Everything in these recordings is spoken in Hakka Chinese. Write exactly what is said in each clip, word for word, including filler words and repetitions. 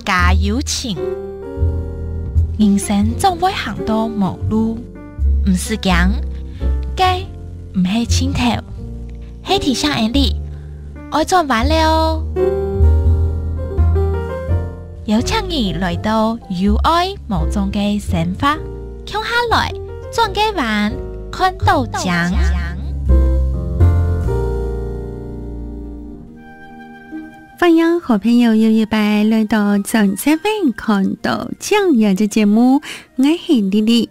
家有情。人生總會行到無路，毋使驚，該毋係盡頭，係提醒𫣆俚，愛轉彎了哦。邀請你來到有愛無障个生活，共下來轉个彎，看著靚。 歡迎好朋友又一擺來到轉隻彎看著靚這隻節目，𠊎係麗麗。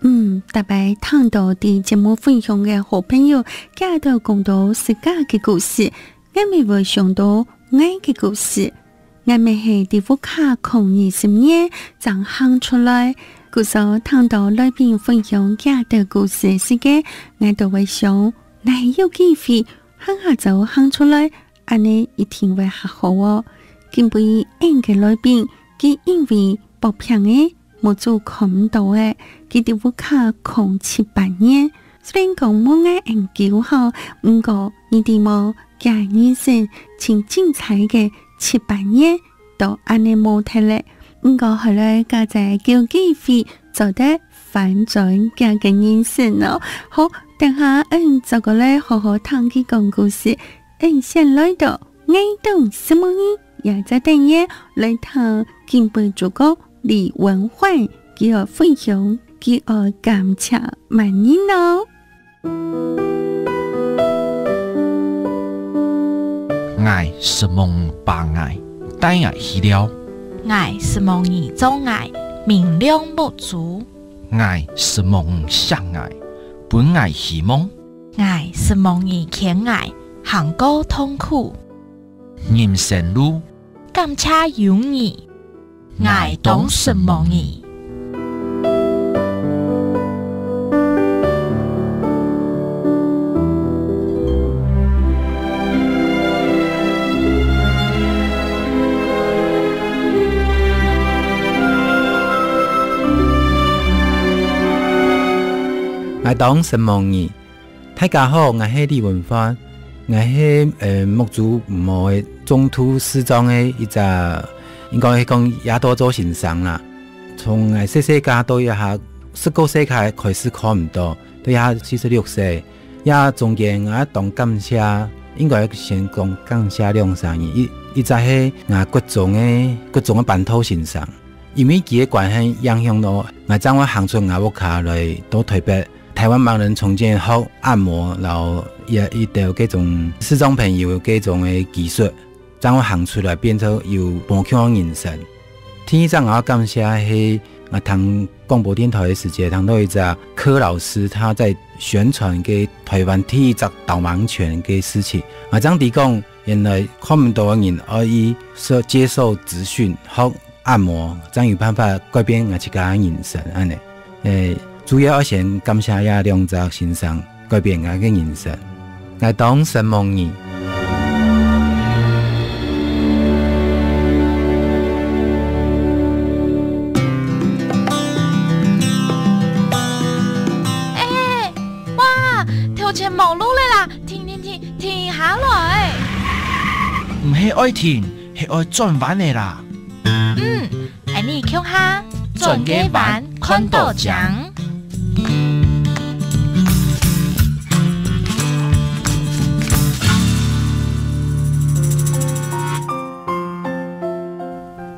嗯，逐擺聽著在節目分享个好朋友，佢兜講著自家个故事，𠊎乜會想著𠊎个故事。𠊎乜係在屋下囥二十年，正行出來。故所聽著來賓分享佢兜故事時節，𠊎都會想，若係有機會，還較早行出來， 恁呢一定會較好哦。今晡日𫣆个來賓，佢因為發病仔，目珠看毋著咧，佢在屋下囥七八年。雖然講無𠊎恁久吼，毋過你知無，佢人生盡精彩个七八年，都恁呢無忒咧。毋過後來佳哉有機會做得翻轉佢个人生哦。好，等下𫣆再過來好好聽佢講故事。 𫣆先來到《𠊎當承蒙你》，也再等下來聽金杯主角李文煥，佢愛分享，佢愛感謝麼人哦。𠊎承蒙你把𠊎帶𠊎去尞。𠊎承蒙你做𠊎明亮目珠。𠊎承蒙你惜𠊎，分𠊎希望。 𠊎承蒙你牽𠊎行過痛苦。人生路，感謝有你，𠊎當承蒙你。 𠊎當承蒙你。大家好，𠊎係李文煥，𠊎係，呃，目珠毋好个中度視障个一隻，應該係講也在做先生啦。從𠊎細細个到這下，十九歲開始看毋著，到這下四十六歲，這中間𠊎當感謝，應該先講感謝兩儕人，一，一隻係𠊎國中个，國中个班導先生。 因為佢个關係影響到𠊎正會行出𠊎屋下來到臺北，臺灣盲人重建學按摩，然後也一兜這種視障朋友這種个技術，正會行出來變做有無共个人生。第二隻𠊎感謝係𠊎聽廣播電臺个時節，聽到一隻柯老師他在宣傳个臺灣第一隻導盲犬个事情。𠊎正知講，原來看毋著个人愛去接受資訊，學 按摩，正有辦法改變𠊎自家个人生，恁呢。誒，主要愛先感謝這兩隻先生，改變𠊎个人生。𠊎當承蒙你。哎，哇，頭前無路了啦！停，停，停，停下來！毋係愛停，係愛轉彎个啦！ 嗯，𫣆俚共下轉个彎，看著靚。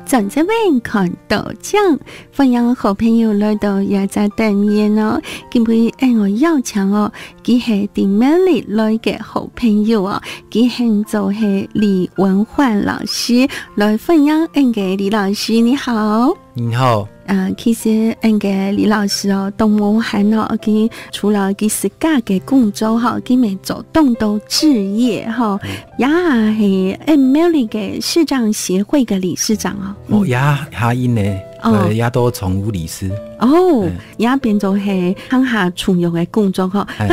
轉隻彎，看著靚，歡迎好朋友來到這隻單元哦。今晡日𫣆愛邀請哦， 佢係在苗栗來个好朋友哦，佢喊做係李文煥老師，來歡迎𫣆个李老師，你好。你好。呃，其實𫣆个李老師哦，當無閒哦，佢除了佢自家个工作吼，佢乜做當多志業吼，嗯。也係𫣆苗栗个視障協會个理事長哦。哦，嗯。也下一呢。哦。呃，也做寵物離世。哦，嗯。也變做係鄉下重要个工作吼，哎，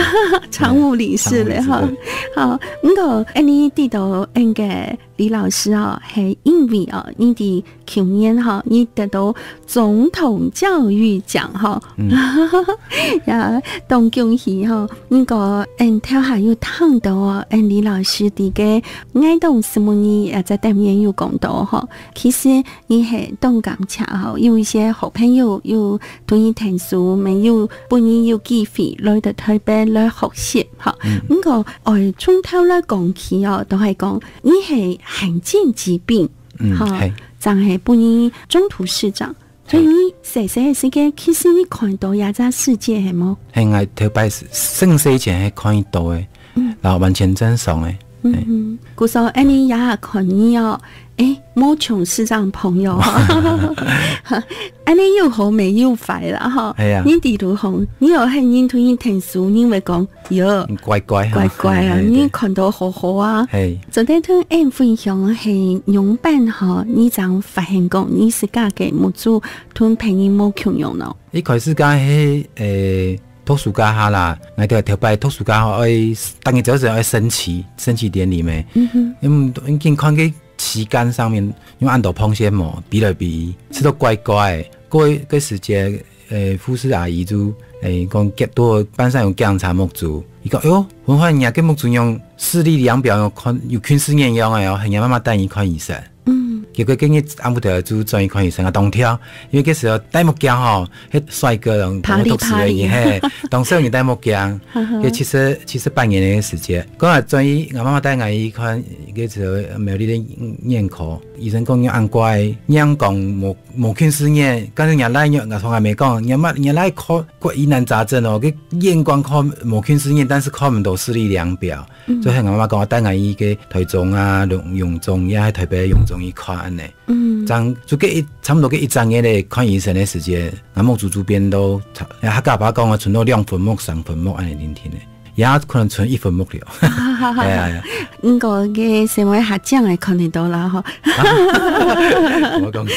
寵物離世了吼。哎，寵物離世，對。好，毋過，恁呢知道恁个李老師哦，係因為哦，你在舊年吼，你得到總統教育獎吼。嗯。呀，當恭喜吼。毋過，嗯，頭下有聽到哦，嗯，李老師在个《愛動斯摩尼》也在頂面有講到吼，其實 你係當感謝吼，有一些好朋友有同你𢯭手，乜有分你有機會來到台北來學習吼。嗯。毋過，愛從頭來講起哦，就係講，你係罕見疾病，嗯，吼，係。正係分你中途視障。所以你細細个時間，其實你看到這隻世界係無？係，𠊎頭擺係，生死前係看得到个，嗯。然後完全正常个。 嗯哼，故所恁呢也看你哦，誒，無像視障朋友，恁呢又好乜又壞啦吼。係啊。你知道吼，你有喊人同你𢯭手，人會講，喲，嗯，怪怪哈。怪怪啊，係，係，你看到好好啊。係。做得同𠊎分享係仰般吼，你正發現講你自家个目珠同別人無共樣咯。一開始講係，誒， 讀書該下啦，𠊎兜頭擺讀書該下愛，逐日朝晨愛升旗，升旗典禮咩。嗯哼。因為已經看該旗杆上面有恁多膨線毛，飛來飛去，試到怪怪个。過个時節，誒，護士阿姨就，誒，講，看到班上有檢查目珠，佢講，哎喲，文煥你个目珠仰視力量表有看，有近視眼樣个哦，喊𠊎媽媽帶你看醫生。 嗯。結果該日暗晡頭就轉去看醫生啊，當跳，因為該時候戴目鏡吼，該帥哥人，爬哩爬哩。嘿，當少人戴目鏡，哈哈。該七十，七十八年个時節，講啊轉去，𠊎媽媽帶𠊎去看，該時候苗栗个眼科，醫生講你恁怪，你講無，無近視眼，但是你倈，𠊎從來沒講，你媽，你倈看，看疑難雜症哦，該驗光看無近視眼，但是看毋到視力量表。 嗯。所以𠊎媽媽講，帶𠊎去該台中啊、榮，榮總，也係台北榮總去看恁呢。嗯。正，就該一，差毋多該一隻月咧，看醫生个時節，𠊎目珠就變到，客家話講啊，伸到兩分目、三分目恁呢定定个，也可能伸一分目了。哎呀，哎呀。毋過該細妹較靚个看得到啦吼。我講。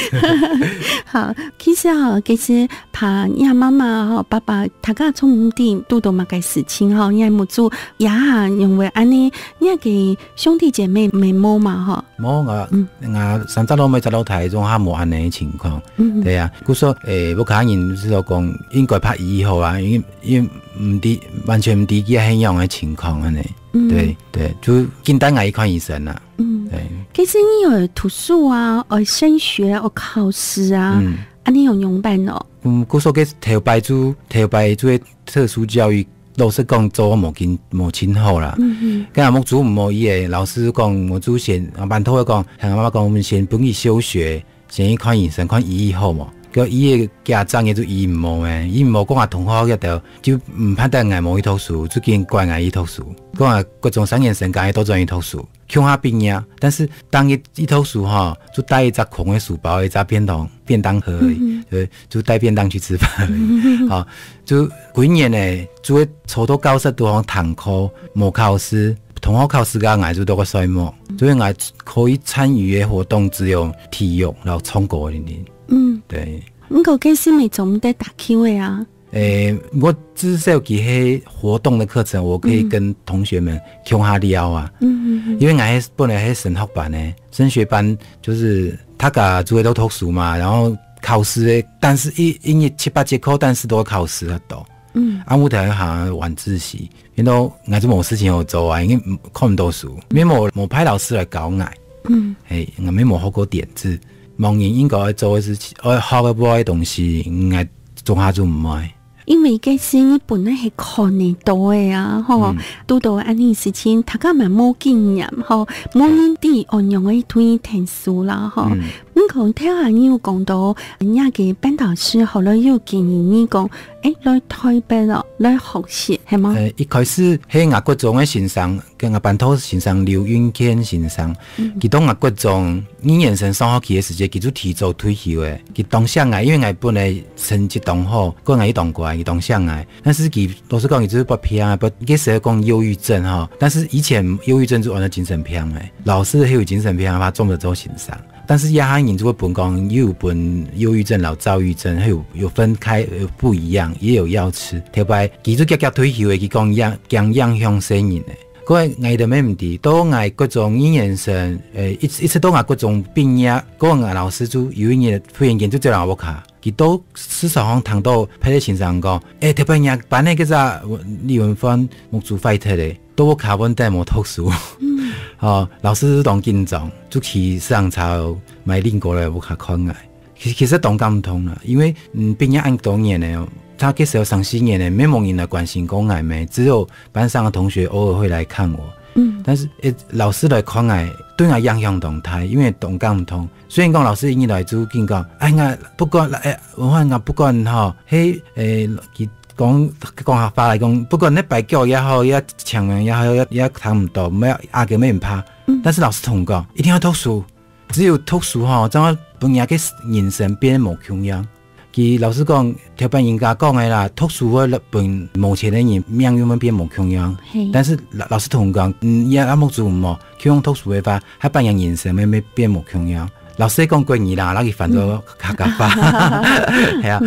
好，其實吼，其實 怕若媽媽吼、爸爸，大家總毋知堵到麼个事情吼，若目珠也因為恁呢，若个兄弟姊妹乜無嘛吼。無，𠊎，嗯。𠊎三隻老妹、一隻老弟，總下無恁呢个情況。嗯。對啊，故所，誒，屋下人係講，應該拍醫好啊，因為，因為毋知，完全毋知佢係仰个情況恁呢。嗯。對，對，就緊帶𠊎去看醫生啦。嗯。對。其實你愛讀書啊，愛升學，愛考試啊，嗯。 恁呢有仰般哦？嗯，故所个頭擺就，頭擺就个特殊教育，老實講，做無盡，無盡好啦。嗯哼。該目珠毋好醫个，老師講，目珠先，啊，班頭个講，喊𠊎媽媽講，𠊎兜先分佢休學，先去看醫生，看醫醫好無？該醫个家長个就醫毋好个，醫毋好講啊，同學个就，就毋盼得𠊎無去讀書，就緊拐𠊎去讀書。講啊，國中三年生，趕緊倒轉去讀書。 共下畢業，但是逐日一讀書吼，就帶一隻空个書包，一隻便當，便當盒而已，嗯哼。就，就帶便當去吃飯而已。吼，就歸年呢，就會坐到教室肚項聽課，無考試，同學考試該𠊎就在該睡目，所以𠊎可以參與个活動只有體育，然後唱歌而已。嗯。對。毋過該時乜做毋得打球个啊？ 誒，𠊎至少佢係活動个課程，𠊎可以跟同學們共下尞啊。嗯。嗯，嗯，嗯。因為𠊎係本來係升學班个，升學班就係大家主要都讀書嘛，然後考試个，但是一，一日七八節課，但是都考試較多。嗯。啊，𠊎兜還晚自習，變到𠊎就無事情好做啊，因為看毋到書，也無，無派老師來教𠊎。嗯。嘿，𠊎也無學過點字，盲人應該愛做个事情，愛學个愛个東西，𠊎總下就毋愛。 因為該時你本來係看得到个啊，吼，嗯。堵到恁呢事情，大家嘛無經驗，吼，無人知仰般个對𢯭手啦，吼。嗯。毋過頭下你有講到，若个班導師後來有建議你講，誒，來台北咯，來學習，係無？呃，一開始係𠊎國中个先生， 跟𠊎班導先生劉雲健先生，嗯。佢當𠊎國中二年生上學期个時節，佢就提早退休个。佢當惜𠊎，因為𠊎本來成績當好，過𠊎又當乖，佢當惜𠊎。但是佢，老實講，佢就係發病啊，發，該時候講憂鬱症吼。但是以前憂鬱症就安到精神病个，老師係有精神病，佢做毋得做先生。但是這下人就會分講，又有分憂鬱症摎躁鬱症，還有，有分開，有不一樣，也有藥吃。頭擺佢就遽遽退休个，佢講影，驚影響細人个。該𠊎都毋知，到𠊎國中二年生，呃，一，一直到𠊎國中畢業，該𠊎老師就有一日忽然間就走來屋下，佢到市場上聽到別个先生講：「欸，頭擺若班个該隻李文煥目珠壞忒咧，到屋下穩定無讀書。」哦，老師當緊張，就去市場買蘋果來屋下看𠊎。其，其實當感動啦，因為，嗯，畢業恁多年了，差該時候三四年了，無人來關心過𠊎咩，只有班上的同學偶爾會來看我。嗯。但是，欸，老師來看𠊎，對𠊎影響當大，因為當感動。雖然講老師一入來就緊講：「哎呀，不管啦，欸，文煥啊，不管吼，嘿，欸，佢講，講客話來講，不管你跛腳也好，也青盲也好，也，也聽毋到，毋要，阿哥毋怕。」嗯。但是老師同我講，一定要讀書，只有讀書吼，正會分人个人生變無共樣。佢老師講，頭擺人家講个啦，讀書會分無錢个人命運會變無共樣。嘿。但是老，老師同我講，嗯，也，也目珠毋好，去用讀書个話，還分人人生會，會變無共樣。老師講國語啦，那佢翻做客家話。係啊，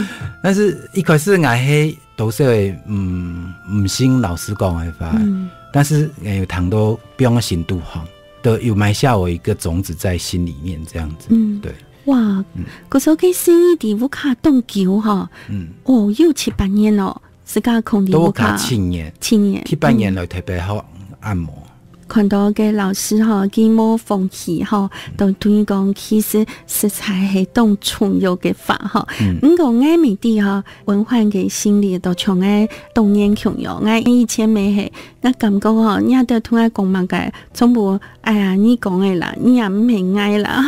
但是一開始𠊎係多少會，嗯，毋信老師講个話，嗯。但是，欸，有聽到放在心肚項，都有埋下我一個種子在心裡面，這樣子。嗯。對。哇，嗯。故所該時你在屋下當久吼，嗯。哦，有七八年哦，自家空在屋下。在屋下七年。七年。七八年來台北學按摩。嗯。看到个老師吼，佢無放棄吼，嗯。都同你講，其實實在係當重要个話吼。嗯。毋過𠊎毋知吼，文煥个心裡都像𠊎當年共樣，𠊎以前乜係，𠊎感覺吼，你兜同𠊎講麼个，全部，哎呀，你講个啦，你也毋係𠊎啦，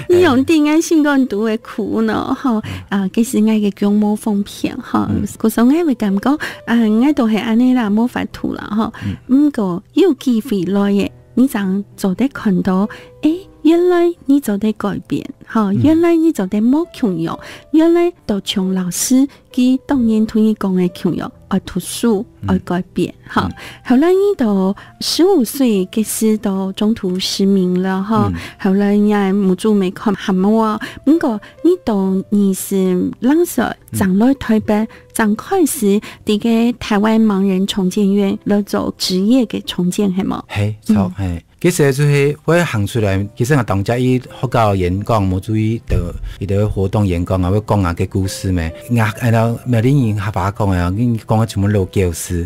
你用在𠊎心肝肚个苦惱吼，嗯。啊，其實𠊎个講無方便吼，嗯。故所𠊎會感覺，啊，𠊎都係恁呢啦，無法度啦吼。嗯。毋過有機會來个，你正做得看到，欸，原來你做得改變，吼，嗯。原來你做得無共樣，原來都像老師佢當年同你講个共樣，愛讀書，嗯。愛改變，吼。嗯。後來你到十五歲，其實都中途失明了，吼。嗯。後來你个目珠乜看較無啊。毋過你到二十零歲，嗯。正來台北，正開始在个台灣盲人重建院來做職業个重建，係無？嘿，著，嗯。嘿。 其實就係會行出來，其實𠊎當時去學校演講，無注意到佢兜活動演講啊，會講𠊎个故事咩？𠊎，然後每個人客話講啊，你講个全部老教師。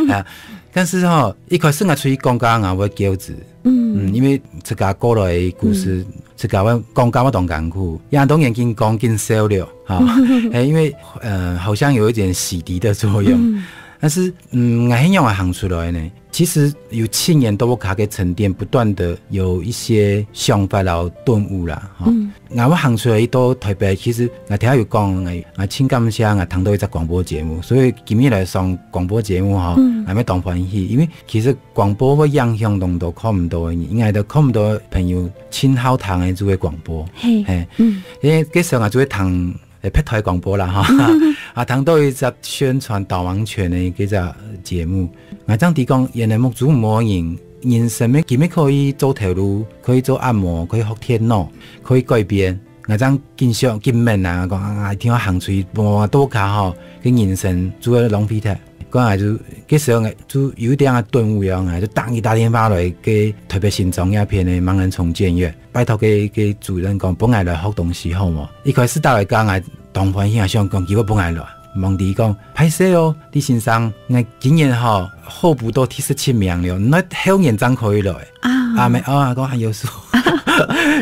啊，但是吼，一開始𠊎出去講，講𠊎會噭嘴。嗯。嗯，因為自家過來个故事，嗯。自家會講，講到當艱苦，也當然緊講緊笑了，哈。欸，因為，呃，好像有一點洗滌的作用。嗯。但是，嗯，𠊎係仰會行出來呢？ 其實有七年到屋下个沉澱，不斷地有一些想法摎頓悟啦，吼。嗯。𠊎會行出來到台北，其實𠊎頭下有講，𠊎，𠊎盡感謝𠊎聽到一隻廣播節目，所以今日來上廣播節目吼，嗯。𠊎乜當歡喜，因為其實廣播會影響當多看毋到个人，應該都看毋到个朋友盡好聽个就係廣播。嘿，嘿。嗯。因為該時候𠊎就會聽 欸，別台廣播啦，哈。啊，聽到一隻宣傳導盲犬个這隻節目，𠊎正知講，原來目珠無个人，人生乜，佢乜可以做頭路，可以做按摩，可以學電腦，可以改變。𠊎正緊想，緊問啊，講，啊，一定愛行出去，無到屋下吼，个人生就會浪費忒。 講啊，就，該時候𠊎就有一點仔頓悟樣啊，就打，打電話來个台北新莊那片个盲人重建院，拜託个，个主任講，分𠊎來學東西好無？一開始打來講，𠊎當歡喜啊，想講佢會分𠊎來。望著佢講，歹勢哦，李先生，𠊎今年吼，候補到第十七名了，你後年正可以來。啊。啊，無，啊，講還有數。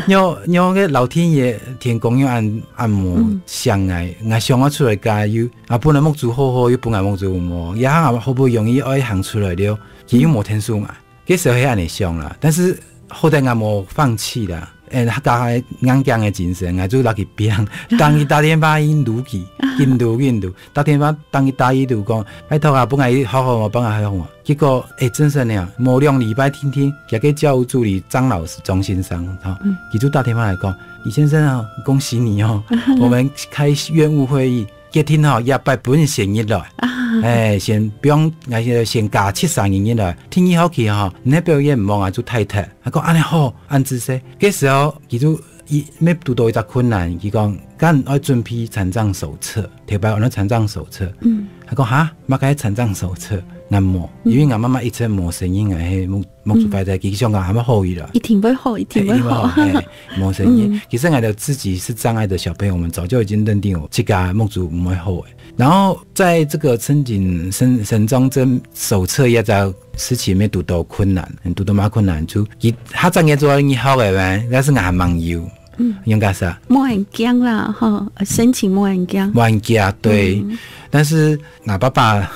你，你个老天爺，天公又恁，恁無嗯。想𠊎，𠊎想愛出來加油， 啊，本來目珠好好，又分𠊎目珠無，這下好不容易愛行出來了，佢又無𢯭手𠊎。該時候係恁呢想啦，但是好在𠊎無放棄啦。欸，客家个硬頸个精神，𠊎就摎佢拚，打，打電話緊擼佢，緊擼，緊擼，打電話打佢，打佢就講，拜託啊，分𠊎學好無，分𠊎學好無。結果，欸，真神呢，無兩禮拜定定，佢个教務助理張老師，張先生，吼，嗯。佢就打電話來講，李先生啊，恭喜你哦，我們開院務會議，決定吼，這擺分先入來。啊。哎，先放，𠊎先加七十日入來。第二學期吼，你表現毋好，𠊎就汰忒。佢講：「恁呢好，恁仔細。」該時候，佢就，佢乜堵到一隻困難，佢講：「敢愛準備殘障手冊，頭擺安到殘障手冊。」嗯。佢講：「哈，麼个殘障手冊？」𠊎無，嗯。因為𠊎媽媽一直無承認𠊎係目，目珠壞忒，嗯。佢想講還無好去啦。一定會好，一定會好。嘿，一定會好，嘿，無承認。嗯。其實𠊎兜自己是障礙的小朋友，我們早就已經認定我自家目珠毋會好誒。然後在這個申請身，身障證手冊這隻事情，乜堵到困難，堵到麼个困難，就佢，佢正經做二學个咩，但是𠊎還吂有。嗯。應該係啊。無恁驚啦，吼，申請無恁驚。無恁驚，對。嗯。但是𠊎爸爸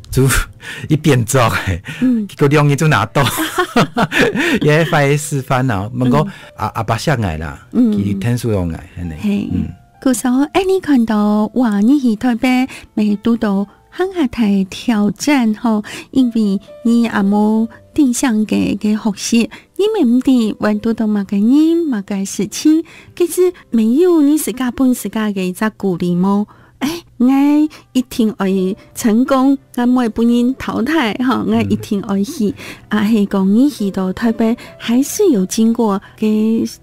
就一邊做誒，嗯。結果兩日就拿到，也壞示範啊。毋過，嗯。阿，阿爸惜𠊎啦，嗯。佢疼惜𠊎，恁呢。嘿。嗯。故所，哎，你看到，哇，你去台北，乜堵到 還較大挑戰吼，因為你也無定向个，个學習，你乜毋知會堵到麼个人、麼个事情，其實乜有你自家分自家个一隻鼓勵無？哎，𠊎一定愛成功，𠊎毋會分人淘汰吼，𠊎一定愛去。嗯。啊，係講你去到台北，還是有經過个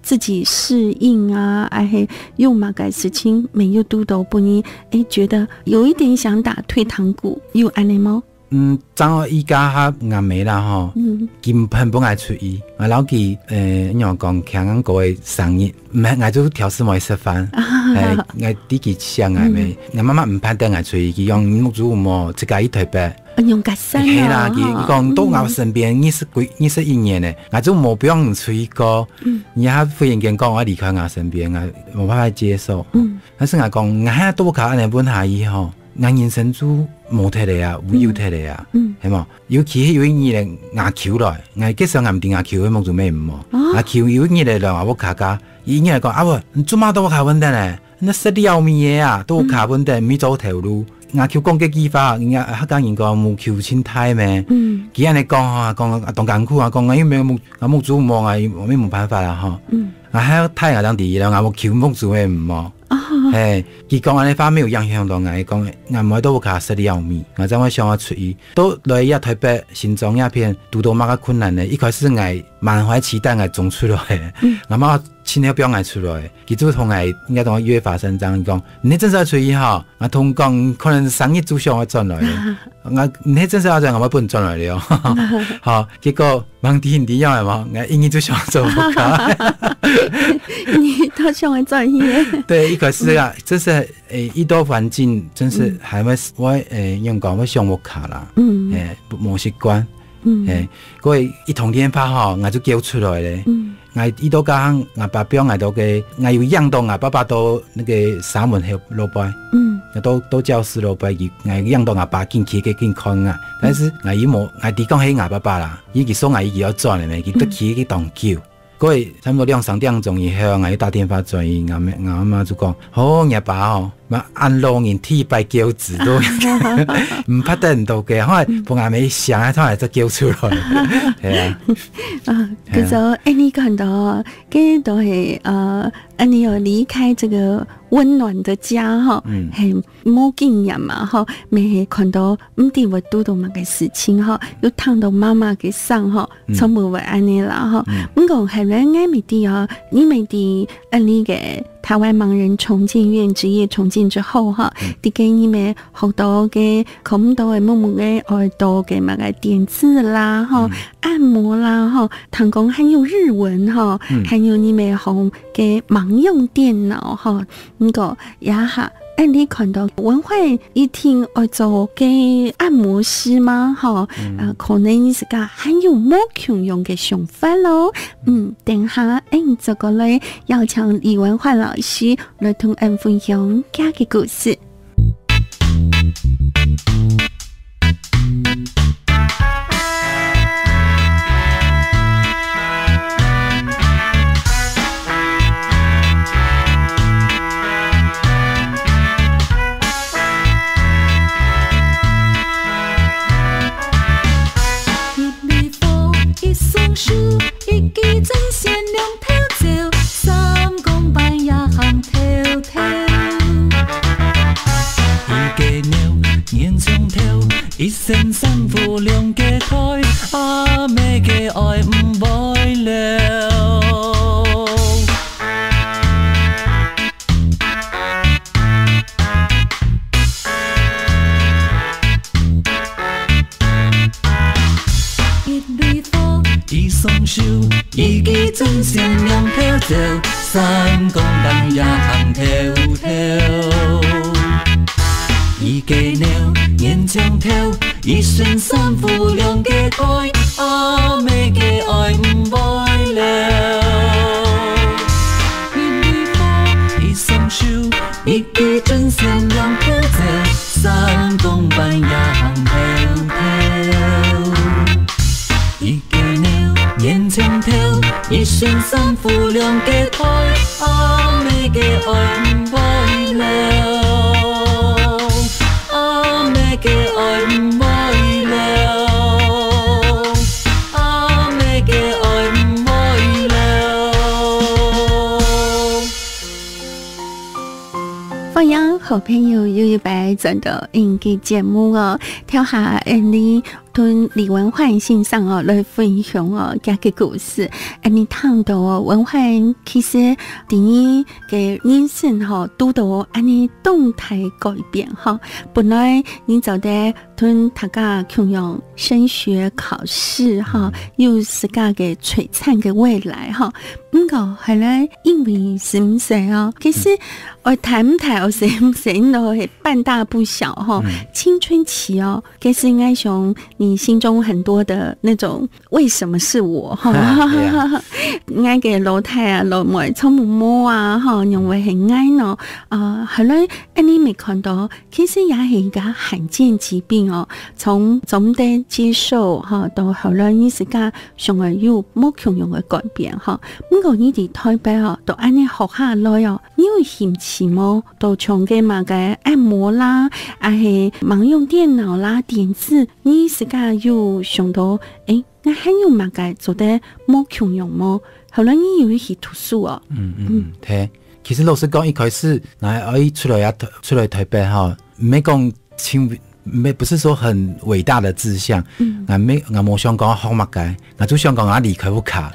自己適應啊，啊，係有麼个事情乜有堵到分人，哎，覺得 有一點想打退堂鼓，有恁呢無？嗯，正好佢較合𠊎姆啦吼，嗯。佢毋肯分𠊎出去，𠊎摎佢，呃，仰般講，行過个生日，毋係，𠊎就挑事無食飯，啊。哎，𠊎知佢惜𠊎姆，嗯。𠊎媽媽毋盼得𠊎出去，佢講目珠無，自家去台北。啊，用較深啊，係啦，佢，吼。佢講，嗯。到𠊎身邊二十幾，二十一年呢，𠊎就無放你出去過，嗯。你還忽然間講愛離開𠊎身邊，𠊎無辦法接受。嗯。但是𠊎講，𠊎還都無卡恁呢問下去吼， 𠊎人生就無忒了啊，無有忒了啊，嗯。係無？尤其係有一日咧，𠊎舅來，𠊎該時候𠊎毋知𠊎舅个目珠乜毋好，哦。𠊎舅有一日咧，來𠊎屋下，佢一日來講：「阿文，你做麼个到屋下搵等咧？你食了味个啊，到屋下搵等，毋去做頭路。」𠊎舅講該句話，人家客家人講無舅盡大咩？嗯。佢恁呢講吼，講啊，當艱苦啊，講啊，因為目，啊，目珠無啊，乜無辦法啦吼。嗯。啊，還有大啊，當第一啦，𠊎舅目珠乜毋好。 哦。嘿，佢講恁呢話乜有影響到𠊎，講𠊎毋愛到屋下食了味，𠊎正會想愛出去。到來這台北新莊這片，堵到麼个困難呢？一開始𠊎滿懷期待𠊎衝出來，嗯。𠊎媽媽盡量放𠊎出來，佢就同𠊎應該同𠊎約法三章，佢講：「你這陣愛出去吼，𠊎同你講，可能三日就想愛轉來了。」 𠊎，你係真係愛轉，𠊎會分你轉來了。好，結果，吂知你知樣个無？𠊎一日就想做屋下。你都想愛轉去。對，一開始啊，嗯。真係，誒，遇到環境，真係嗯。還會，會，誒，仰般講，會想屋下啦。嗯。誒，無，無習慣。嗯。誒，過一通電話吼，𠊎就噭出來咧。嗯。 𠊎遇到該項，𠊎爸放𠊎到該，𠊎有影到𠊎爸爸到該个城門口路背，嗯。到，到教室路背，佢，𠊎影到𠊎爸緊去該緊看𠊎，但是𠊎又無，𠊎知講係𠊎爸爸啦，佢，佢送𠊎，佢愛轉个咩，佢得去，嗯。去當久。過差不多兩三點鐘以後，𠊎又打電話轉去，𠊎姆，𠊎阿媽就講：「哦，若爸哦， 嘛，恁老人第一擺噭字都毋怕得人到个，後來分𠊎姆想啊，後來再噭出來。」係啊。啊，係啊。可是哦，哎，你看到哦，這都係，呃，恁呢哦，離開這個溫暖的家哈，嗯。很無經驗嘛哈，乜係看到毋知會堵到麼个事情哈，又燙到媽媽个傷哈，嗯。全部會恁呢啦哈。嗯。毋過後來𠊎乜知哦，你乜知恁呢个 台灣盲人重建院職業重建之後哈，嗯。在該你們學到个、看毋到个、摸毋到个、愛到个麼个點字啦，吼，嗯。按摩啦，吼，聽講還有日文，吼，嗯。還有你們學个盲用電腦，吼，毋過這下，恁呢看到文煥一定愛做个按摩師嗎？吼，嗯。呃，可能你自家還有無共樣个想法咯。嗯，等下，𫣆再過來邀請李文煥老師 來同𫣆分享佢个故事。頭走，三更半夜行透透。一个鳥，年長透，一身衫褲兩个袋，阿姆个愛毋會了。一枝花，一雙手，一支針線兩个走，三更半夜行透透。一个鳥，年長透，一身衫褲兩个袋，阿姆个愛毋會了，阿姆个愛毋會了，阿姆个愛毋會了。欢迎好朋友又一擺轉到𫣆个節目哦，頭下𫣆俚同李文煥先生哦來分享哦佢个故事。𫣆俚聽到哦，文煥其實在你个人生吼，堵到恁呢重大改變吼。本來你做得同大家共樣升學考試哈，有自家个璀璨个未來哈。毋過後來因為十五歲哦，其實愛大毋大，愛細毋細，你都係半大不小哈。青春期哦，其實應該像你心中很多的那種為什麼是我哈。對啊。𠊎个老弟啊、老妹，做麼个啊哈，認為係𠊎呢？啊，後來恁呢會看到，其實也係一個罕見疾病哦。從做毋得接受哈，到後來你自家想愛有無共樣个改變哈。毋過你在台北哦，都恁呢學下來哦，你有興趣無？到像个麼个按摩啦，還係盲用電腦啦、點字，你自家有想到，誒，該還有麼个做得無共樣無？後來你有去讀書哦。嗯嗯嗯，對。其實老實講，一開始，𠊎愛出來啊，出來台北哈，毋係講親，毋係，不是說很偉大的志向。嗯。𠊎無，𠊎無想講學麼个，𠊎就想講𠊎離開屋下，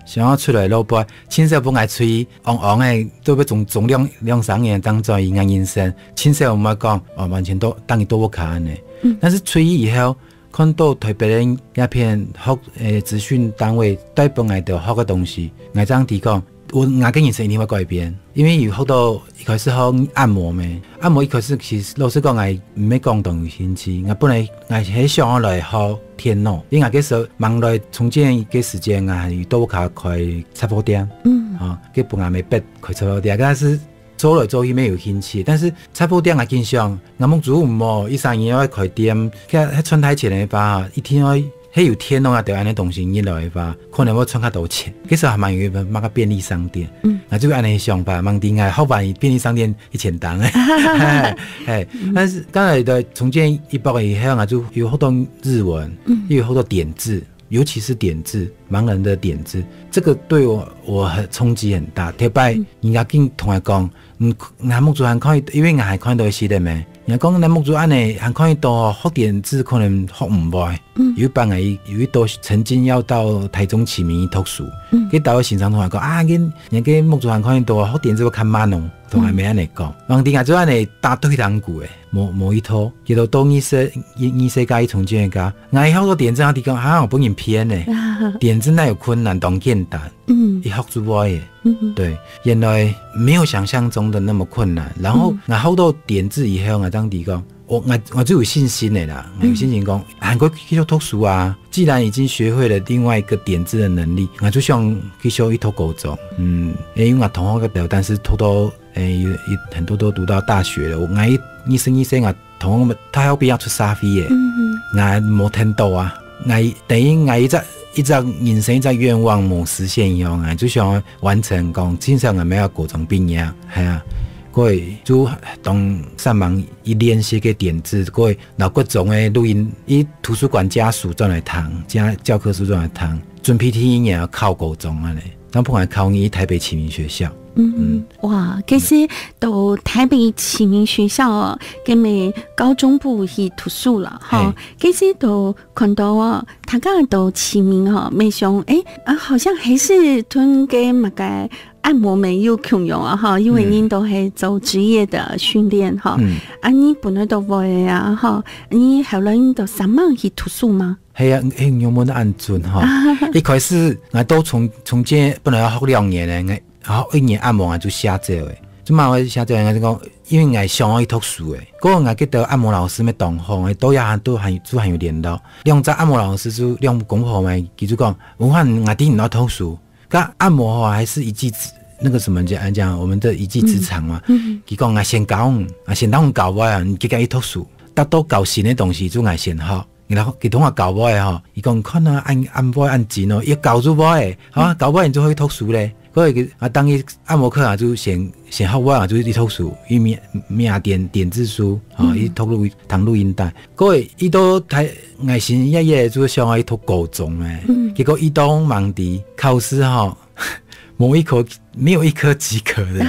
想愛出來外背，親像分𠊎出去戇戇个，都要總，總兩，兩三年當中，𠊎人生，親像毋會講，哦，完全都，等於都屋下恁呢。嗯。但是出去以後， 看到台北人這片學，誒，資訊單位帶分𠊎兜學个東西，𠊎正知講，𠊎，𠊎个人生一定會改變，因為有學到一開始學按摩咩，按摩一開始其實老實講，𠊎毋係講當有興趣，𠊎本來𠊎係想要來學電腦，因為𠊎該時候忙來重建个時間，𠊎還有到屋下開雜貨店，嗯，啊，該分𠊎妹逼開雜貨店，但是 做來做去無有興趣，但是雜貨店𠊎緊想，𠊎目珠毋好，一生人愛開店，該，該賺大錢个話，一定愛，係有電腦啊，等恁呢東西入來个話，可能會賺較多錢。其實還蠻有一個麼个便利商店，嗯，𠊎就恁呢想法，吂知𠊎學完便利商店一千單。嘿，但是剛來的重建一百以後，𠊎就有學到日文，嗯，又有學到點字， 尤其是點字，盲人的點字，這個對我，我很衝擊很大。頭擺，嗯，人家緊同𠊎講，嗯，𠊎目珠還看得，因為𠊎還看得到一息仔咩。人家講，你目珠恁呢，還看得到哦，學點字可能學毋會。嗯。有一擺𠊎有，有一度曾經要到台中啟明去讀書，嗯，該兜个先生同𠊎講，啊，你，你个目珠還看得到哦，學點字會較慢哦。 同𠊎妹恁呢講，橫直𠊎就恁呢打退堂鼓誒，無，無去讀，佢兜到二十，二十加去重建个，𠊎學到點字，佢講，啊，𠊎分人騙呢，點字哪有困難，當簡單，嗯，一學就會誒。嗯，對，原來沒有想像中的那麼困難。然後，嗯，𠊎學到點字以後，𠊎正知講，𠊎，𠊎，𠊎就有信心誒啦，𠊎有信心講，嗯，還可以繼續讀書啊。既然已經學會了另外一個點字的能力，𠊎就想繼續去讀高中。嗯，因為𠊎同學个表單是讀到 誒，有，有很多都讀到大學了。𠊎，𠊎二十二歲，𠊎同學大學畢業出社會誒，嗯，𠊎無聽到啊。𠊎等於𠊎一隻，一隻人生一隻願望無實現一樣，𠊎就想完成講，至少𠊎愛高中畢業，係啊。過就當上網一練習个點字，過摎國中个錄音，以圖書館借書轉來聽，借教科書轉來聽，準備第一年要考高中恁呢。當碰𠊎考入台北啟明學校。嗯，哇，其實到台北啟明學校哦，跟美高中部去讀書了哈，其實都看到哦，大家都啟明哈，沒想，誒，啊，好像還是同个麼个按摩美有共樣啊哈，因為您都係做職業的訓練哈，嗯，啊，你本來都會啊哈，你後來你都上網去讀書嗎？係啊，誒，你有問得恁準哈。一開始，我都從，從前本來要學兩年的，我 然後一年按摩啊就下晝誒，做麼个下晝？𠊎就講，因為𠊎想要去讀書誒，過後𠊎記得按摩老師乜當好誒，到這下都還，都還有聯絡。兩隻按摩老師就兩公婆嘛，佢就講，文煥，𠊎知你要讀書，該按摩吼還是一技之，那個什麼講講，我們的一技之長嘛。佢講，𠊎先教你，啊，先當教我啊，你自家去讀書，得到教新的東西就𠊎先學。 然後佢同𠊎教會吼，佢講看啊，恁，恁會恁緊哦，一教就會，哈，教會你就會讀書咧。所以佢，啊，當佢按摩課啊，就先，先學會啊，就去讀書，佢買，買點，點字書，哈，去讀錄，聽錄音帶。過後，佢到大，𠊎心一夜就想要去讀高中誒。結果佢當忙的，考試吼，某一科，沒有一科及格的。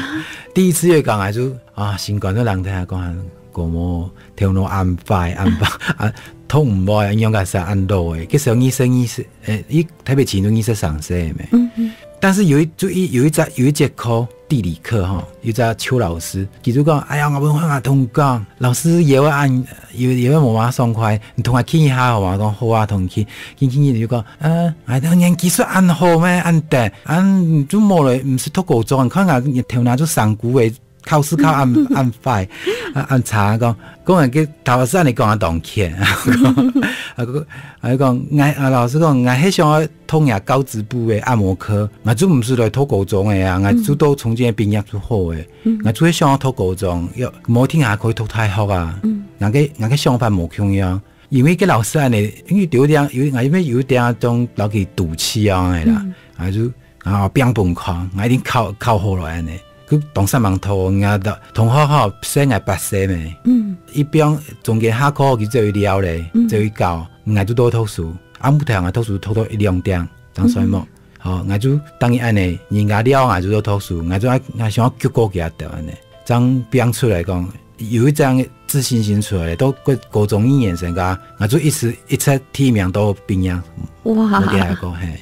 第一次月考啊，就，啊，心肝都冷掉，講，講我頭腦恁壞，恁壞，啊，讀毋會，樣个係恁老誒。其實二十二歲，誒，佢台北啟明二十三歲咩？但是有一，就一，有一隻，有一節課，地理課吼，有一隻邱老師，佢就講，哎呀，𠊎本來同你講，老師也會恁，也，也會無麼爽快，你同𠊎去一下好嗎？講好啊，同你去。去，去，去，就講，呃，哎，你技術恁好咩？恁得，恁就無咧，毋使讀高中，你看𠊎頭腦就生菇誒，考試考恁，恁壞，恁，恁差，講，講人个頭先你講啊，當欠，啊，講，啊，講，𠊎，啊，老師講，𠊎係想要讀呀高職部的按摩科，𠊎就毋使來讀高中的啊，𠊎就到從前畢業就好誒。 𠊎就係想要讀高中，要，無定下可以讀大學啊。𠊎个，𠊎个想法無共樣，因為个老師恁呢，因為有點，有，𠊎因為有點種摎佢賭氣啊个啦，啊就，啊，拚本科，𠊎一定考，考好了恁呢。佢當煞猛讀，𠊎个同學吼，細𠊎八歲咩，一拚中間下課佢就會尞咧，就會教，𠊎就多讀書，暗晡頭𠊎讀書讀到一兩點，當睡目。 吼，𠊎就當然恁呢，人家尞，𠊎就在讀書，𠊎就愛，𠊎想要激過佢兜恁呢。正變出來講，有一種自信心出來，到高，高中二年生个，𠊎就一直，一直第一名到畢業。哇。我跟佢講，嘿。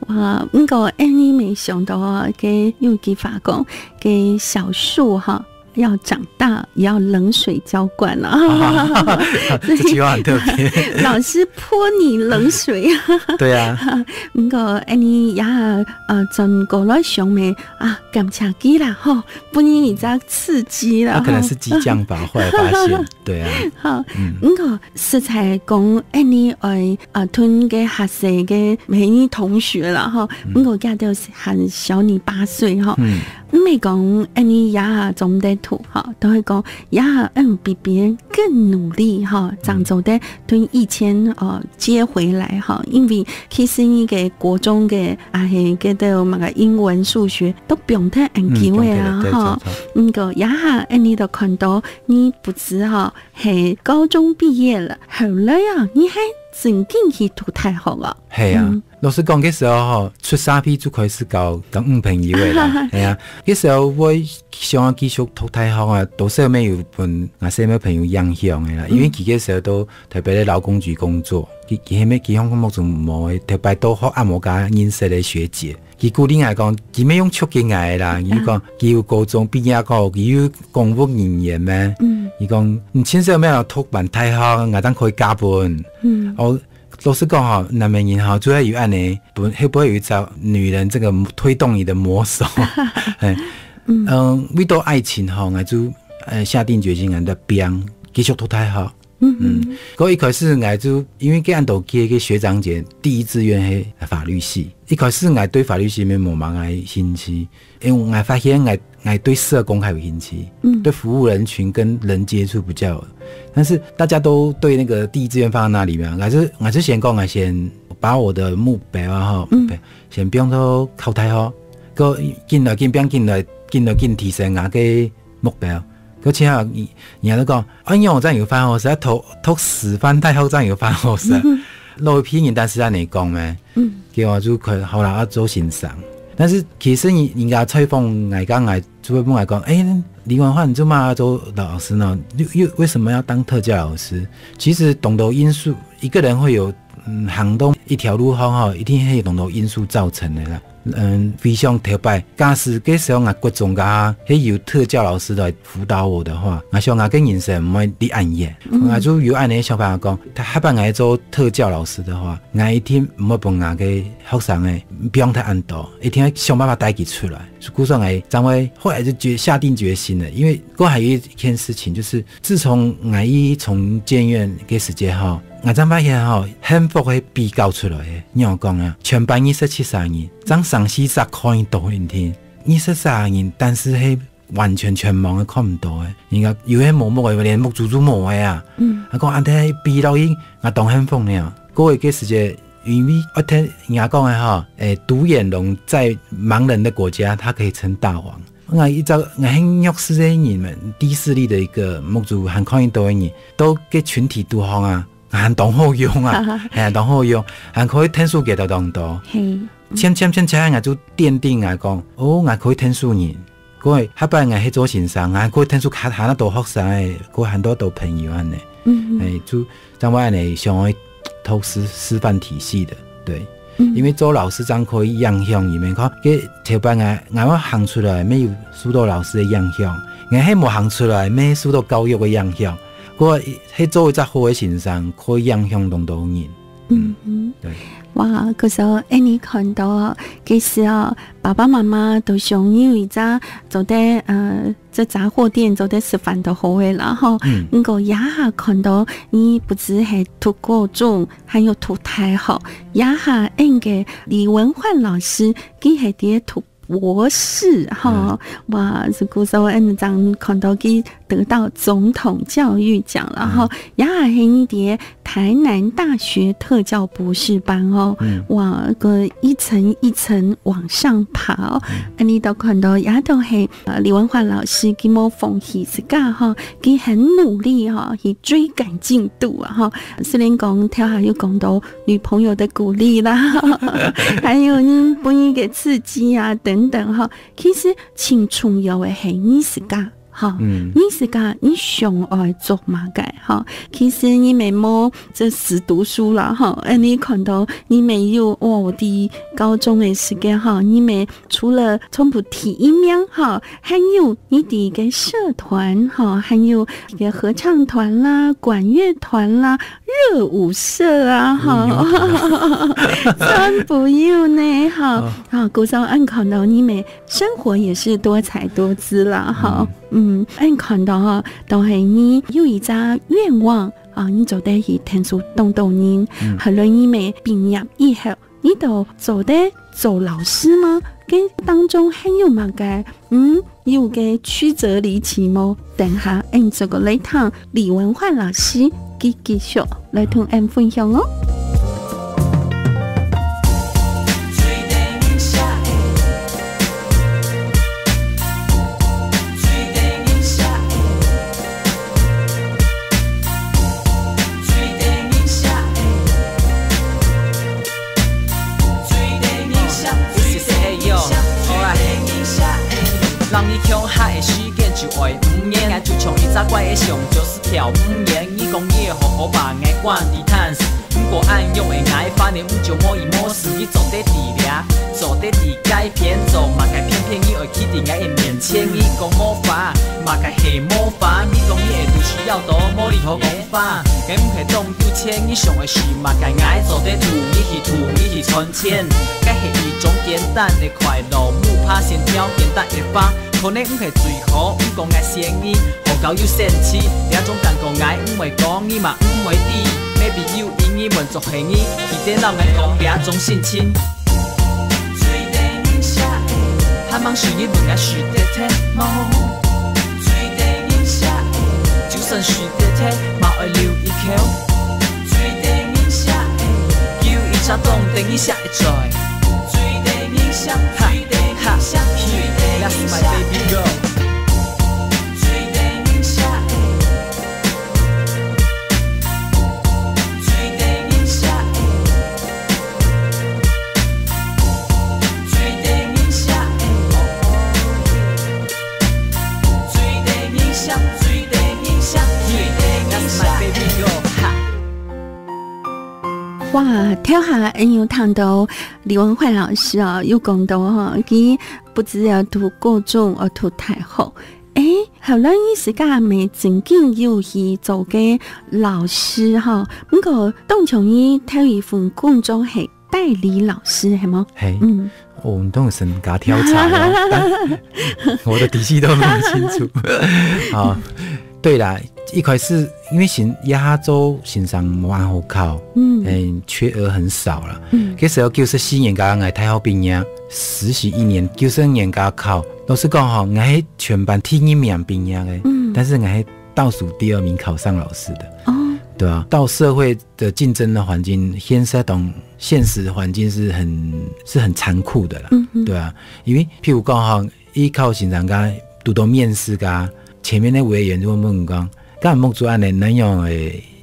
哇，毋過恁呢無想到啊，个有句話講，个小樹哈， 要長大，也要冷水澆灌啊。這句話很特別。老師潑你冷水。對啊。毋過，恁呢也，呃，轉過來想咩，啊，感謝佢啦，吼，分你一隻刺激啦，他可能是激將法，後來發現，對啊。好，毋過實在講，恁呢愛，呃，同个學生个美女同學啦，吼，毋過佢兜係還小你八歲，吼。 毋係講恁呢也下做毋得讀，吼，都係講也下愛比別人更努力，吼，正做得同以前，呃，接回來，吼。因為其實你个國中个，啊，係，該兜麼个英文、數學都毋用忒恁久个啊，嗯，毋用忒了，對，吼。著，著。毋過也下恁呢就看到你毋止，吼，係高中畢業了，後來啊，你還正經去讀大學啊？係啊，嗯。 老實講，該時候吼，出社會就開始交，交女朋友个啦，係啊。該時候𠊎想要繼續讀大學啊，多少乜有分𠊎細妹朋友影響个啦，因為佢該時候在台北个勞工局工作，佢，佢係乜，佢項目中無，特別到學按摩家認識个學姐，佢鼓勵𠊎講，佢乜用促進𠊎个啦，佢講，佢有高中畢業過，佢有公務人員咩，佢講，你盡少乜愛讀完大學，𠊎正可以加分。哦， 老實講吼，男人吼，就係有恁呢，本，會毋會有一隻女人這個推動你的魔手？嘿，嗯，為著愛情吼，𠊎就，呃，下定決心，𠊎就拚，繼續讀大學。嗯，過一開始𠊎就，因為該恁多屆个學長姐第一志願係法律系，一開始𠊎對法律系乜無麼个興趣， 因為𠊎發現𠊎，𠊎對社工較有興趣，嗯，對服務人群跟人接觸比較有，但是大家都對那個第一志願放在那裡嘛，𠊎就，𠊎就先講，𠊎先把我的目標啊，吼，嗯，目標先放到考大學，過緊來緊放，緊來，緊來緊提升啊，个目標。過之後，人，人家都講，哎喲，這樣有飯好食，讀，讀師範大學這樣有飯好食，老一輩人但是恁呢講咩？ 嗯，結果就可，好啦，愛做先生。但是其實人，人家採訪𠊎，講𠊎就會問𠊎講：「欸，李文煥，你做麼个做老師呢？又，又為什麼要當特教老師？」其實當多因素，一個人會有，嗯，行動一條路吼，吼，一定係有當多因素造成个啦。嗯，回想頭擺，假使該時候𠊎國中个，係有特教老師來輔導𠊎个話，𠊎想𠊎个人生毋會離恁遠。嗯。𠊎就有恁樣个想法講，下擺𠊎做特教老師个話， 𠊎一定毋會分𠊎个學生仔放忒恁多，一定愛想辦法帶佢出來。故所𠊎正會後來就決，下定決心了，因為過還有一件事情，就是自從𠊎去重建院个時節吼，𠊎正發現吼，幸福係比較出來个。你有講啊，全班二十七儕人，正三四隻看得到个人，二十儕人，但是係 完全全盲个看毋到个，人家有个盲目个，連目珠都無个啊。嗯。啊，講恁樣比落去，𠊎當幸福呢。過个時節，因為我聽人家講个吼，欸，獨眼龍在盲人的國家，他可以稱大王。𠊎一直，𠊎很弱勢个人嘛，低視力的一個目珠還看得到个人，到个群體肚項啊， 還當好用啊，還當好用，還可以𢯭手佢兜當多。嘿。漸漸漸漸，𠊎就奠定𠊎講，哦，𠊎可以𢯭手人。過後，下擺𠊎去做先生，𠊎可以𢯭手較，較多學生个，過後還多多朋友恁樣。嗯。欸，就像𠊎恁樣想愛讀師，師範體系个，對。嗯。因為做老師正可以影響人嘛。看，該頭擺𠊎，𠊎愛行出來，乜有受到老師个影響；𠊎係無行出來，乜受到教育个影響。 過係做一隻好个先生，可以影響當多人。嗯哼。對。哇，故所恁樣看到哦，其實哦，爸爸媽媽都想有一隻做得，呃，這雜貨店做得食飯就好个啦吼。嗯。毋過這下看到你不只係讀高中，還有讀大學，這下恁个李文煥老師，佢係在讀 博士哈。嗯。哇，是故所恁樣看到佢得到總統教育獎了哈，嗯。也還係你在台南大學特教博士班哦。嗯。哇，个一層一層往上爬哦。嗯。恁樣都看到，也都係，呃，李文煥老師佢無放棄自家哈，佢很努力哈，去追趕進度啊哈。雖然講頭下有講到 女朋友的鼓勵啦，還有你本人个刺激啊等等哈。其實盡重要个係你自家哈，嗯。你自家你想愛做麼个哈？其實你乜無這死讀書啦哈，恁樣看到你乜有，哦，在高中个時間哈，你乜除了全部第一名哈，還有你在个社團哈，還有个合唱團啦、管樂團啦、 熱舞社啊，哈。嗯，有。全部有呢，哈。哦。哈，故所恁看到你乜生活也是多彩多姿啦，哈。嗯。嗯，恁看到哈，都係你有一隻願望啊，你做得去𢯭手當多人，嗯。後來你乜畢業以後， 你都做得做老師嗎？該當中還有麼个，嗯，有个曲折離奇無？等下，俺做个來聽李文煥老師，佢繼續來同俺分享哦。哇，頭下恩有聽到李文煥老師哦，有講到吼，佢不只要讀高中，哦，讀大學。誒，後來你自家毋係正經有去做个老師吼，毋過當初你頭一份工作係代理老師，係無？嘿，嗯。哦，你當有身家調查哦，但我的底細都弄清楚。啊，對啦，一開始因為先，這下做先生無恁好考，嗯。嗯，缺額很少啦。嗯。該時候九十四年剛剛來大學畢業，實習一年，九十二年剛考。老實講吼，𠊎係全班第二名畢業个，嗯。但是𠊎係倒數第二名考上老師的。哦。對啊，到社會的競爭的環境，現實當，現實環境是很，是很殘酷的啦。嗯，嗯。對啊，因為譬如講吼，一考先生家堵到面試家，前面的委員就會問講，該目珠恁樣，恁樣个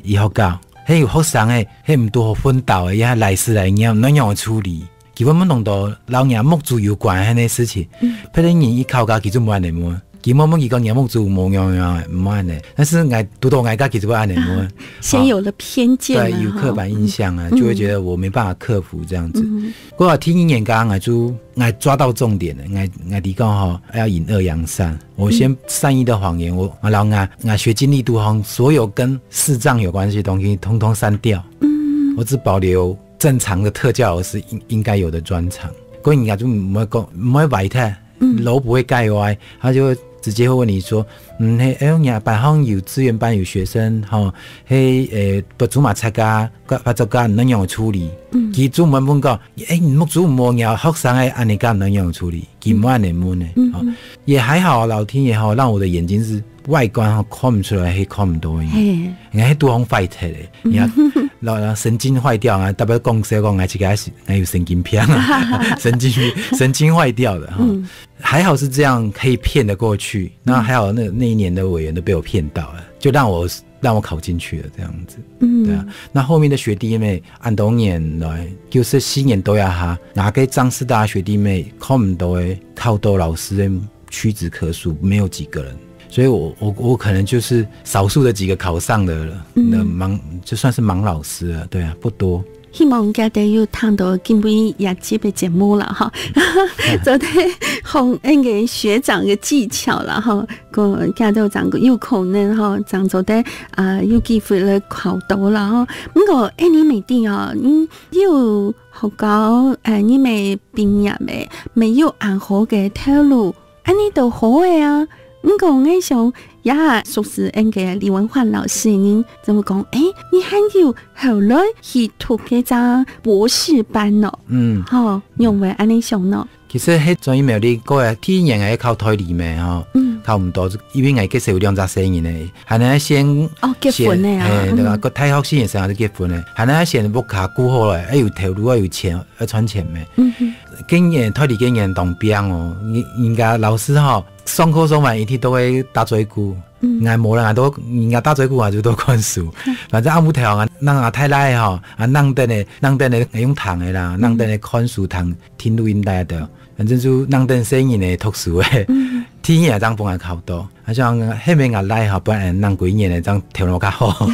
醫學校，還有學生誒，還毋多好分到誒，也來試來驗，恁樣處理。基本上當多摎若目珠有關个事情，嗯。別人一考家，佢就毋會恁樣問。佢問問佢講若目珠無樣樣，毋會恁樣。但是𠊎堵到𠊎家，佢就會恁樣問。先有了偏見了，對，有刻板印象啊，哈。就會覺得我沒辦法克服這樣子。嗯。嗯。過了第二年間，𠊎就，𠊎抓到重點了，𠊎，𠊎知講吼，要隱惡揚善。我先善意的謊言，我，然後啊，啊，學經歷度吼，所有跟視障有關係的東西，通通刪掉。嗯。我只保留正常的特教老師應，應該有的專長。所以人家就毋會講，毋會歪忒，嗯。路毋會改歪，他就會直接會問你說，嗯，嘿，哎喲，若班上有資源班有學生，吼，嘿，誒，目珠無擦啊，該，該做該，恁樣處理。嗯。佢專門問講，誒，你目珠無，若學生誒，恁樣該恁樣處理，佢毋會恁樣問誒，嗯，吼。嗯。也還好，老天爺吼，讓我的眼睛是外觀吼，看毋出來，係看毋到个。嘿。你看，係拄好壞忒誒，你看，嗯。老，老神經壞掉啊，代表講說講，哎，這個是，哎，有神經病啊，神經，神經壞掉的哈。嗯。還好是這樣可以騙得過去，那還好那，那一年的委員都被我騙到了，就讓我，讓我考進去了這樣子。嗯。對啊，那後面的學弟妹，恁多年來，九十四年到這下，若个彰師大學弟妹，看毋到个，考到老師个屈指可數，沒有幾個人。所以我，我，我可能就是少數的幾個考上的，嗯。的盲，就算是盲老師了，對啊，不多。希望大家有聽到今晡日這集个節目了哈，做得學恁个學長个技巧了哈，个大家都講有可能哈，正做得，啊，有機會來考到了哈。毋過，哎，你毋知哦，你有學校，哎，你乜畢業个，乜有恁好个頭路， 恁呢都好个啊。毋過𠊎想，也熟識恁个李文煥老師呢，就會講，誒，你還有後來去讀該隻博士班哦。嗯。吼，仰會恁呢想呢？其實係轉去苗栗過來，第一年𠊎考代理咩吼，嗯。考毋到，因為𠊎該時有兩隻細人呢，還愛先，哦，結婚个啊，先，嘿，對吧？嗯。个大學四年生還係結婚个，還愛先屋下顧好來，愛有頭路，愛有錢，愛賺錢咩。嗯哼。今年，代理今年當拚哦，人，人家老師吼， 上課上完一定都會打嘴鼓。嗯。𠊎無啦，𠊎都，人家打嘴鼓，𠊎就在看書。嗯。反正暗晡頭啊，𠊎，𠊎太太吼，啊，弄等个，弄等个用聽个啦，嗯。弄等个看書聽，聽錄音帶个。反正就弄等細人仔讀書个。嗯。第一名正分𠊎考到。啊，像後面𠊎倈吼，分𠊎弄幾年个，正頭腦較好。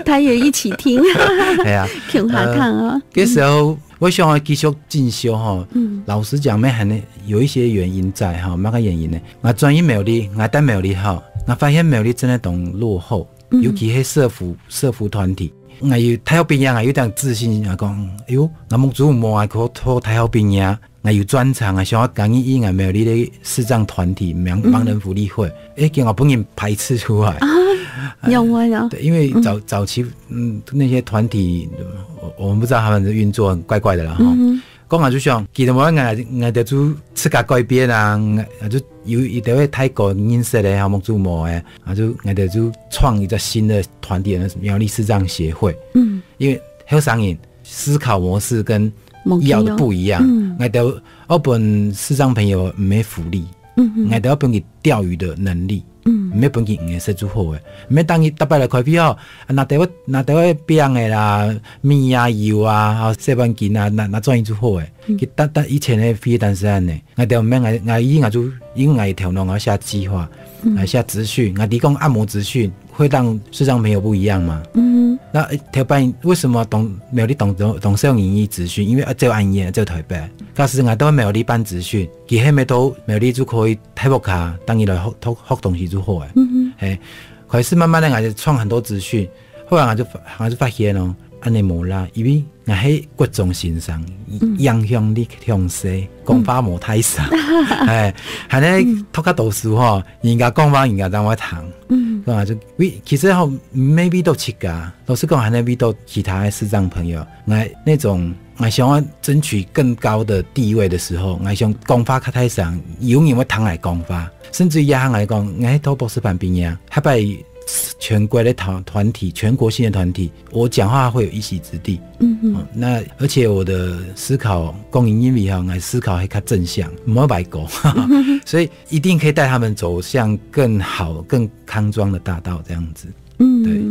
他也一起聽。係啊。共下聽哦。呃，該時候 𠊎想愛繼續進修吼，嗯。老實講，乜還有一些原因在吼，麼个原因呢？𠊎轉去苗栗，𠊎在苗栗吼，𠊎發現苗栗真的當落後，嗯。尤其係社福，社福團體。𠊎有，大學畢業，𠊎有點自信，𠊎講，哎喲，𠊎目珠無，𠊎考，考大學畢業，𠊎有專長，𠊎想愛加入去𠊎苗栗个視障團體，盲，嗯。盲人福利會。誒，結果分人排斥出來。啊，仰會啊？對，因為早，嗯。早期 嗯，那些團體，我，我們不知道他們的運作，很怪怪的啦，吼。嗯哼。講啊，就像，其實𠊎，𠊎，𠊎兜就自家改變啊，𠊎，就有一個大哥認識个，吼，目珠無个，啊，就，𠊎兜就創一個新的團體，那什麼苗栗視障協會。嗯。因為後生人思考模式跟要的不一樣，無一樣。嗯。𠊎兜愛分視障朋友毋係福利，嗯哼。𠊎兜愛分佢釣魚的能力。 嗯。毋係分佢魚仔食就好个，毋係等佢逐擺來開會吼，啊，拿兜仔，拿兜仔餅仔啦、米啊、油啊、吼，洗碗巾啊，拿，拿轉去就好个。嗯。佢單，單以前个會當時恁呢，𠊎兜毋免，𠊎，𠊎以前就，因為𠊎頭腦𠊎寫計畫，嗯。𠊎寫資訊，𠊎知講按摩資訊會讓視障朋友不一樣嘛。嗯。那，欸，頭擺為什麼當，苗栗當，當，當少人去諮詢？因為，啊，只有恁遠，只有台北。假使𠊎到苗栗辦諮詢，佢係毋係到苗栗就可以大屋下，等佢來學，學，學東西就好了。嗯哼。嘿，開始慢慢个，𠊎就創很多資訊，後來𠊎就發，𠊎就發現哦，恁呢無啦，因為𠊎係國中先生，嗯。影響力強勢，講話無大聲，嗯。哎，還呢，嗯。讀較多書吼，人家講話人家正會聽。嗯。啊，就，其實吼，毋係為著自家，老實講，還係為著其他的視障朋友。𠊎那種，𠊎想要爭取更高的地位的時候，𠊎想講話較大聲，有人會聽𠊎講話。甚至於這下來講，𠊎讀博士班畢業，下擺全國的團，團體，全國性的團體，我講話會有一席之地。嗯哼。哦，那而且我的思考，講英語吼，𠊎思考會較正向，毋會歪斜。所以一定可以帶他們走向更好、更康莊的大道這樣子。嗯，對。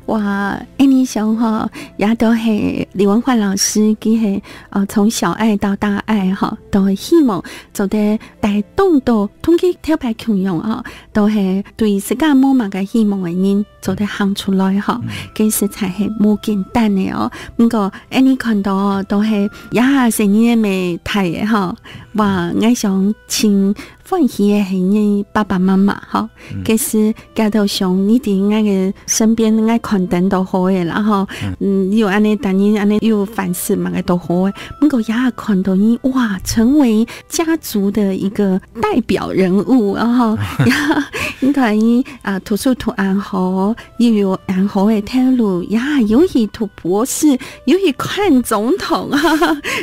哇，恁呢想吼，也都係李文煥老師，佢係，呃，從小愛到大愛吼，都係希望做得帶動到同佢頭擺共樣吼，都係對自家無麼个希望个人做得行出來吼，嗯。這實在係無簡單个哦。毋過，恁呢看到哦，都係這下細人仔乜大个吼，哇，𠊎想請 歡喜个係你爸爸媽媽吼，嗯。其實佢兜想你在𠊎个身邊，𠊎看等都好个啦吼。嗯。嗯，有恁呢，等於恁呢有飯食嘛，該都好个。毋過也看到你，哇，成為家族的一個代表人物啊吼。呀，你看你，啊，讀書讀恁好，又有恁好个頭路，呀，又去讀博士，又去看總統，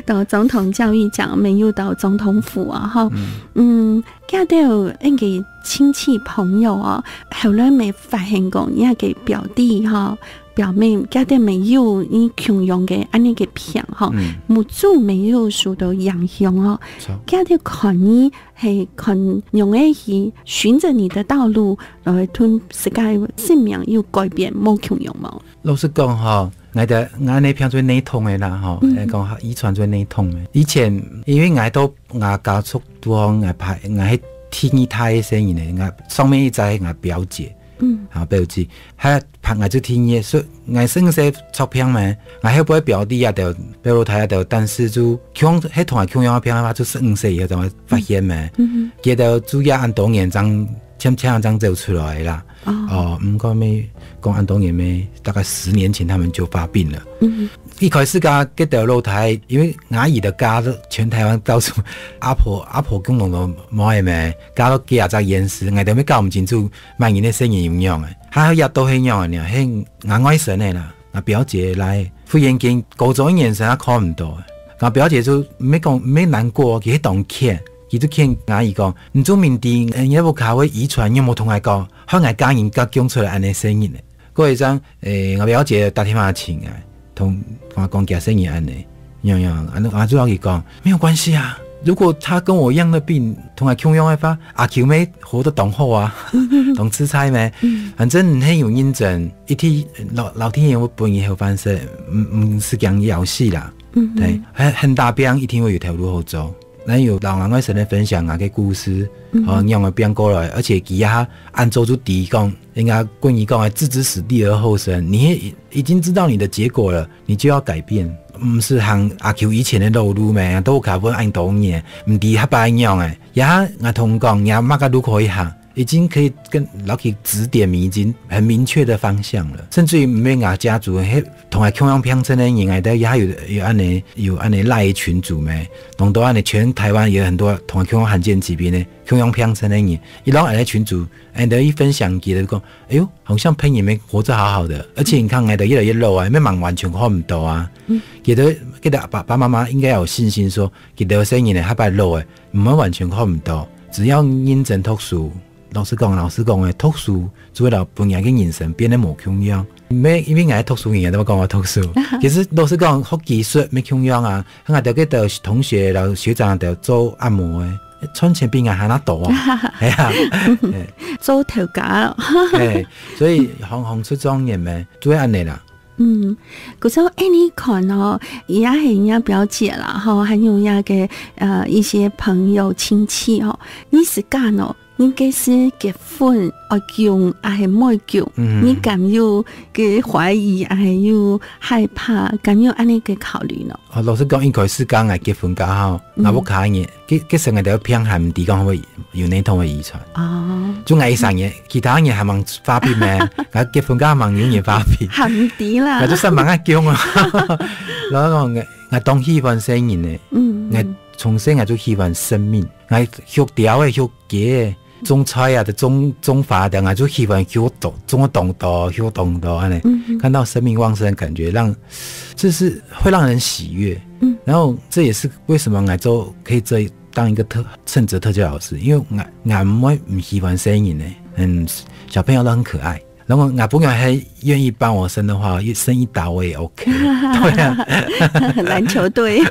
到總統教育獎，乜又到總統府啊吼。嗯。嗯， 佢兜恁个親戚朋友哦，後來乜發現講，這个表弟吼，表妹，佢兜乜有你共樣个恁呢个病吼，嗯。目珠乜有受到影響哦。著。佢兜看你係看樣仔去循著你的道路，來同自家个性命有改變，無共樣無？老實講吼， 𠊎兜，𠊎恁呢病做內痛个啦吼，嗯。來講遺傳做內痛个。以前因為𠊎到𠊎家族肚項，𠊎排，𠊎係第二大个細人仔，𠊎上面一隻係𠊎表姐，嗯。啊，表姐，佢排𠊎做第二个，所以𠊎十五歲著病咩，𠊎後背表弟啊，就表老弟啊，就，但是就共，係同𠊎共樣个病个話，就十五歲以後正會發現咩。嗯哼。佢兜住院恁多年，正，漸漸正走出來啦。 哦。哦，毋過乜講恁多年咩，大概十年前他們就發病了。嗯。一開始佢，佢兜老弟，因為𠊎姨个家全台灣到處，阿婆，阿婆公公都無个咩，加到幾下隻縣市，𠊎兜乜搞毋清楚，麼人个細人有樣个，還有也都係樣个呢，係𠊎外甥个啦。 𠊎表姐倈仔，忽然間高中一年生也看毋到。𠊎表姐就毋係講，毋係難過，佢係當譴，佢就譴𠊎姨講：「你做明知，呃，你屋下會遺傳，你有無同𠊎講，害𠊎家人家降出來恁呢細人呢？」過一陣，欸，𠊎表姐打電話尋𠊎，同𠊎講厥細人恁呢，樣樣，恁呢，𠊎就摎佢講：「沒有關係啊，如果他跟我一樣的病，同𠊎共樣个話，阿舅乜活得當好啊，當自在咩？」嗯。反正你係有認真， 一定老，老天爺會分你好飯食，毋，毋使驚枵死啦。嗯哼。對，很，很大病一定會有頭路好做。𠊎有摎𠊎外甥仔分享𠊎个故事，嗯哼。哦，仰般變過來，而且佢也恁早就知講，人家關於講个置之死地而後生，你也已經知道你的結果了，你就要改變，毋使行阿舅以前个老路咩，都有卡分恁多年，毋知下擺仰仔。也𠊎同你講，也麼个路可以行， 已經可以跟，摎佢指點迷津，很明確的方向了。甚至於毋係𠊎家族，係同𠊎共樣病症个人，𠊎兜也有，有恁呢，有恁呢LINE群組咩？當多恁呢，全台灣有很多同𠊎共樣罕見疾病个共樣病症个人，佢摎恁呢群組，𠊎兜一分享，佢兜講：「哎喲，好像別人乜活著好好的，而且你看，𠊎兜越來越老啊，乜嘛完全看毋到啊。」嗯。佢兜，佢兜爸爸媽媽應該要有信心說，佢兜細人仔下擺老了，毋會完全看毋到，只要認真讀書， 老實講，老實講个，讀書就會摎分人个人生變得無共樣。毋係因為𠊎讀書，人家都講𠊎讀書。其實老實講，學技術乜共樣啊。𠊎兜个同學摎學長兜做按摩个，賺錢比𠊎還較多啊。係啊，係。做頭家哦。係，所以行行出狀元咩，就會恁呢啦。嗯，故所恁呢看哦，也係人家表姐啦，吼，還有人家个，呃，一些朋友親戚吼，你自家哦，你該時結婚愛降還係毋降？嗯。你敢有个懷疑，還係有害怕，敢有恁呢个考慮呢？哦，老實講，應該係講𠊎結婚過後，嗯。𠊎屋下人，其，其實𠊎兜平常毋知講會有那種个遺傳。哦。就𠊎一儕人，其他人還吂發病咩，𠊎結婚過後吂有人發病。還毋知啦。𠊎就算吂恁降啊。然後講，𠊎，𠊎當喜歡細人呢。嗯。𠊎從細𠊎就喜歡生命，𠊎畜鳥个、畜雞个，種菜啊，種，種花的，𠊎就喜歡畜動，種个動物，畜動物，恁呢。嗯。看到生命旺盛的感覺，讓，這是會讓人喜悅。嗯。然後這也是為什麼𠊎做，可以做，當一個特，稱職特教老師，因為𠊎，𠊎毋會毋喜歡細人呢，嗯，小朋友都很可愛。然後𠊎朋友還願意幫我生的話，一，生一打我也OK。對啊。籃球隊。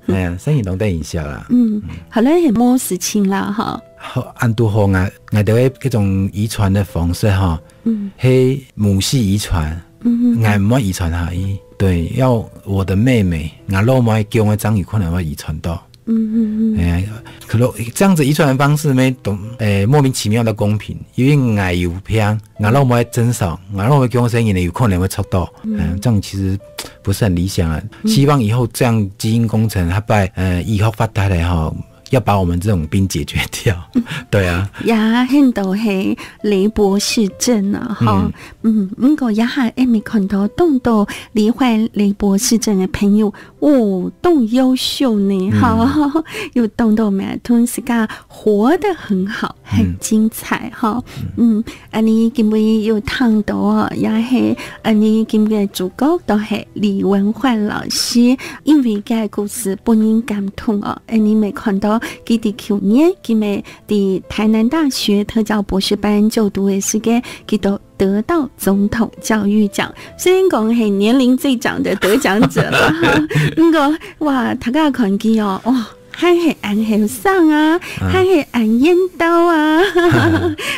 哎呀，生一打當然一下啦。嗯，好了，也無事情啦，哈。好，恁堵好，𠊎，𠊎兜个這種遺傳的方式哈，嗯。係母系遺傳，嗯哼。𠊎毋會遺傳下去。對，要我的妹妹，𠊎老妹降个正有可能會遺傳到。嗯哼哼。哎，可能這樣子遺傳的方式呢，都，哎，莫名其妙的公平，因為𠊎有病，𠊎老妹正常，𠊎老妹降个細人呢，有可能會撞到。嗯。嗯，這樣其實不是很理想啊。嗯。希望以後這樣基因工程，它把，呃，醫學發達了哈，要把我們這種病解決掉。嗯。對啊。呀，很多係雷伯氏症啊，哈。嗯。嗯，毋過這下𠊎兜看到當多罹患雷伯氏症个朋友， 哦，當優秀呢，嗯。哈，有當多咩，同時間活得很好，很精彩，嗯。哈。嗯。嗯，恁呢今晡日有聽到哦，也係恁呢今晡日个主角都係李文煥老師，因為佢个故事分人感動哦，恁呢乜看到佢在舊年，佢乜在台南大學特教博士班就讀个時間，佢都 得到總統教育獎。雖然講係年齡最長的得獎者了哈，毋過，哇，大家看佢哦，哇，還係恁後生啊，嗯。還係恁緣投啊。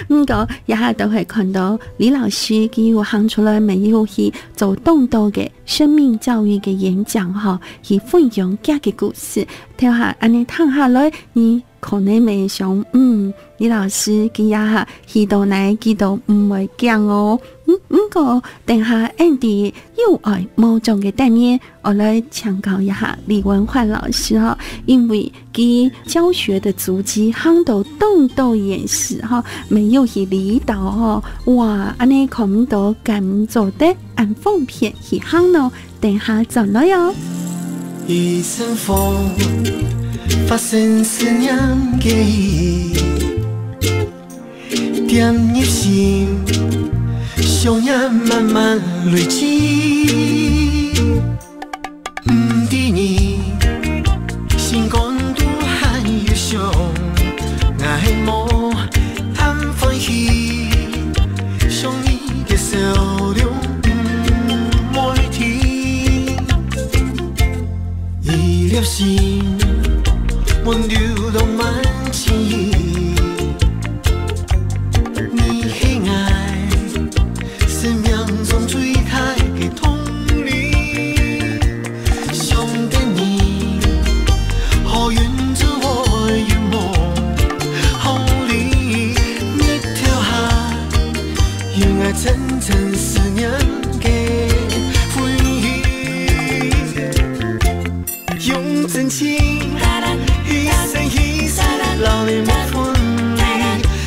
毋過，這下都會看到李老師佢有行出來，乜有去做當多个生命教育个演講哈，去分享佢个故事。頭下恁呢聽下來，你 可能會想，嗯，李老師，佢這下去到哪，佢都毋會驚哦。嗯，毋過，等下𠊎兜有愛無種个單元，𠊎來請教一下李文煥老師哈，因為佢教學的足跡行到當多縣市哈，乜有去離島哈，哇，恁呢看毋到敢做得恁方便去行呢？ 等下轉來哦。一陣風，發生思念个雨，點入心，想念慢慢累積。毋知你，心肝肚還有傷，𠊎無 暗歡喜，想你个笑容毋會停。一粒心，溫柔浪漫情意。你係𠊎生命中最大个動力。 想等你，好運就會有夢，好你日頭下，有𠊎層層思念个回憶。用真情，一生一世，留你無分離，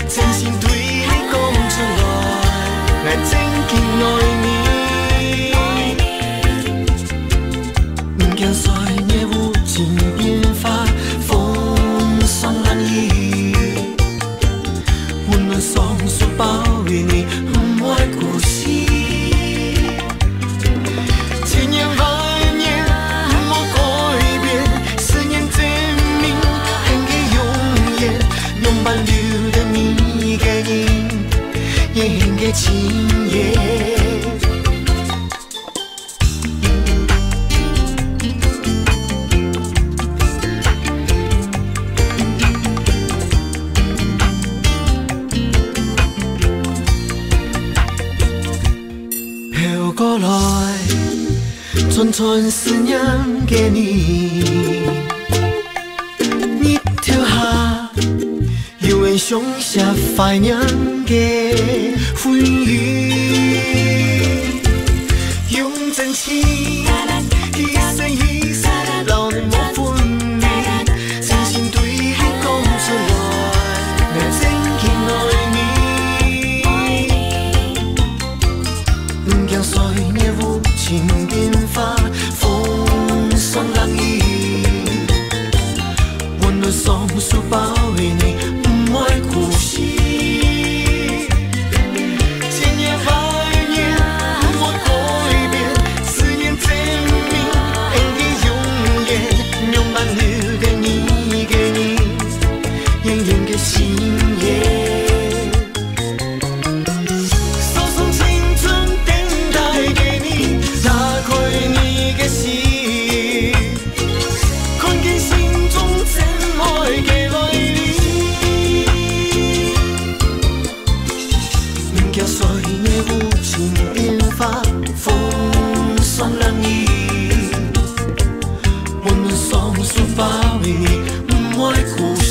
真心對你講出來，𠊎真經愛你。 毋驚歲月無情變化，風霜冷雨，溫暖雙手包圍你，毋會孤栖。千年萬年，毋會改變，思念證明，恨个永遠，永遠留等你个人，永遠个情緣。 飄過來，串串思念个你。日頭下，有个上寫懷念个回憶，用真情一生一世留你無分離，真心對你講出來，我真心愛你。毋驚歲月無情變化，風霜冷雨。 溫暖雙手包圍你，毋會孤栖。千年懷念，毋會改變，思念證明，愛的永遠，永遠留在你个人，永遠个心願。 手中青春等待个你，打開你个心，看見心中真愛个來臨。毋驚歲月無情變化，風霜冷雨。 溫暖雙手包圍你，毋會孤栖。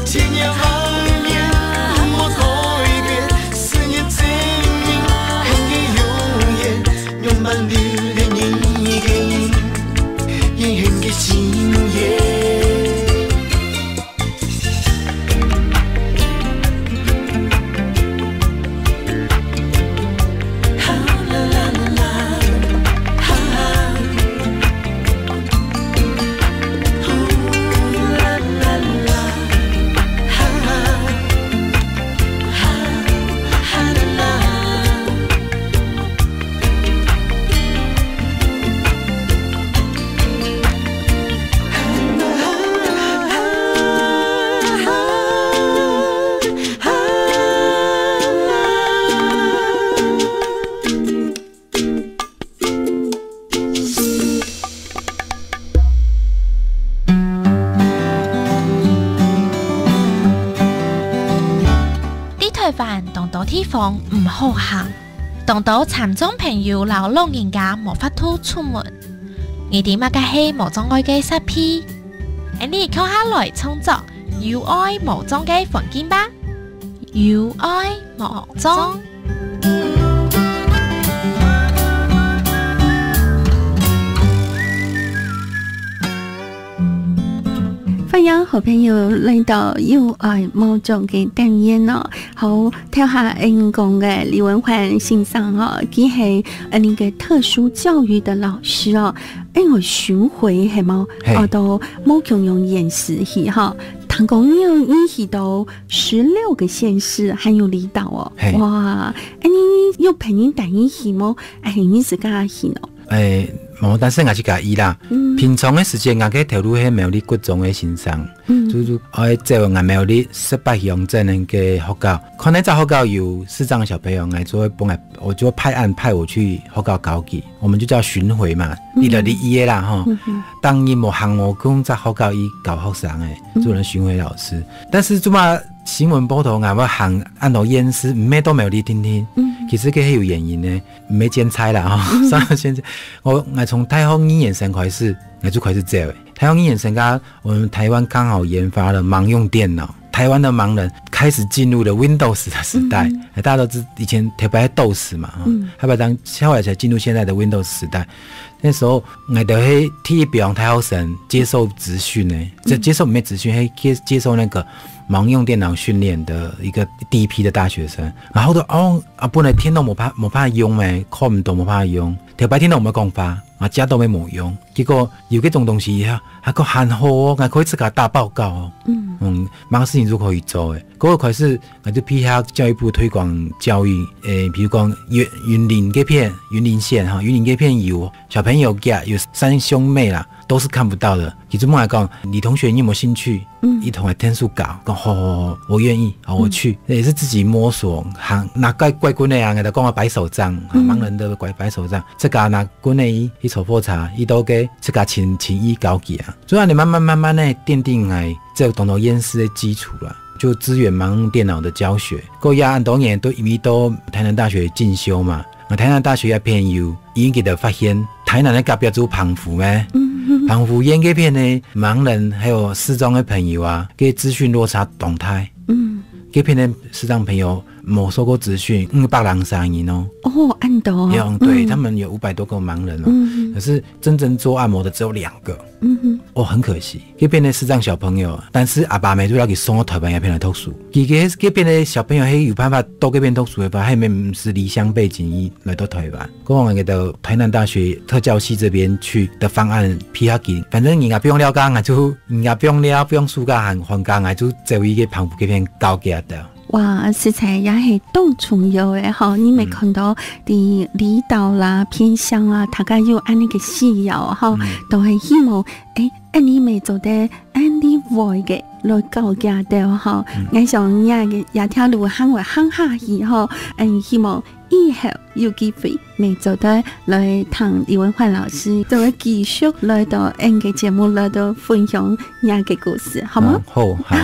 千年懷念，毋會改變，思念證明，愛的永遠，永遠留在你个人，永遠个心願。 在臺灣當多地方毋好行，當多殘障朋友摎老人家無法度出門。你知麼个係無障礙个設備？𫣆俚共下來創造有愛無障个環境吧！有愛無障。 歡迎好朋友來到有愛無障个單元哦。好，頭下𫣆講个李文煥先生吼，佢係，呃，那個特殊教育的老師哦。𫣆个巡迴係無？嘿。哦，到無共樣縣市去吼。聽講你，你去到十六個縣市，還有離島哦。嘿。哇，恁樣有別人帶你去無？哎，你自家去喏？ 哎，無，但是𠊎自家去啦。嗯。平常个時間，𠊎个頭路係苗栗國中个先生，嗯。就，就愛走𠊎苗栗十八鄉鎮个學校，看哪隻學校有視障小朋友，𠊎就會分𠊎，我就派案派我去學校教佢，我們就叫巡迴嘛，嗯。一來一个啦吼。嗯哼。當日無行無共隻學校去教學生个，嗯。做了巡迴老師。但是這馬新聞報導，𠊎會行恁多縣市，毋係到苗栗定定。嗯。其實這係有原因个。 毋係兼差啦吼，嗯。上到現在，𠊎，𠊎從大學二年生開始，𠊎就開始走了。大學二年生，剛好我們臺灣剛好研發了盲用電腦，臺灣的盲人開始進入了Windows的時代。嗯。大家都知，以前特別係DOS嘛，吼，嗯。後來當，後來才進入現在的Windows時代。那時候，𠊎兜係第一幫大學生接受資訊个，這，嗯。接受毋係資訊，係接，接受那個盲用電腦訓練的一個第一批的大學生。然後都，哦， 啊，本來電腦無法，無法用咩，看毋到無法用。頭擺電腦毋會講話，啊，食到乜無用。結果有這種東西，還，還過還好哦，還可以自家打報告哦。嗯。嗯，麼个事情都可以做誒。過後開始，𠊎就配合教育部推廣教育，誒，比如講雲，雲林這片，雲林縣哈，雲林這片有小朋友家，有三兄妹啦，都是看不到的。其實我來講，李同學，你有沒有興趣？ 嗯。一同來𢯭手教，講，好，好，好，我願意，好，我去。嗯。也是自己摸索，行，拿拐，拐棍仔啊，𠊎兜講个白手杖，啊，嗯。盲人的拐，白手杖，自家拿棍仔去，去坐火車，去到該自家尋，尋醫搞起啊。所以你慢慢，慢慢地奠定來這當多縣市的基礎啦，就支援盲用電腦的教學。過也恁多年都因為到台南大學進修嘛，啊，台南大學个朋友，因為佢兜發現台南个隔壁就澎湖咩，嗯。澎湖縣該片个盲人還有視障个朋友啊，該資訊落差當大。嗯。該片个視障朋友無受過資訊，五百零三人哦。哦，恁多哦。有，對，嗯。他們有五百多個盲人哦。嗯。可是真正做按摩的只有兩個。嗯哼。哦，很可惜。該片个視障小朋友，但是阿爸阿姆就愛佢送到台灣該片來讀書。其實該片个小朋友，佢有辦法到該片讀書个話，佢毋係離鄉背井，佢來到台灣。 過往个到台南大學特教系這邊去个方案比較緊，反正人家不用了解，𠊎就，人家不用了，不用暑假寒，寒假，𠊎就走一個澎湖這片教佢兜。哇，實在也係當重要个吼，你乜看到在離島啦、偏鄉啊，大家有恁呢个需要吼，嗯。都係希望，誒，恁呢乜做得恁呢會个來教佢兜吼。嗯。𠊎想你个這條路行會行下去吼，嗯，希望 以後有機會，乜做得來同李文煥老師，做得繼續來到𠊎个節目，來到分享你个故事，好嗎？嗯，好，好。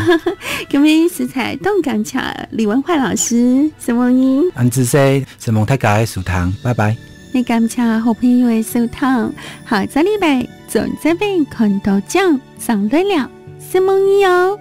今日實在當感謝李文煥老師，承蒙你。恁仔細，承蒙大家个收聽，拜拜。也感謝好朋友个收聽，下隻禮拜準時看到正上來了。 承蒙你哦。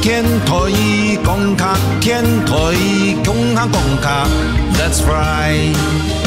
天台講客，天台共下講客，Let's fly。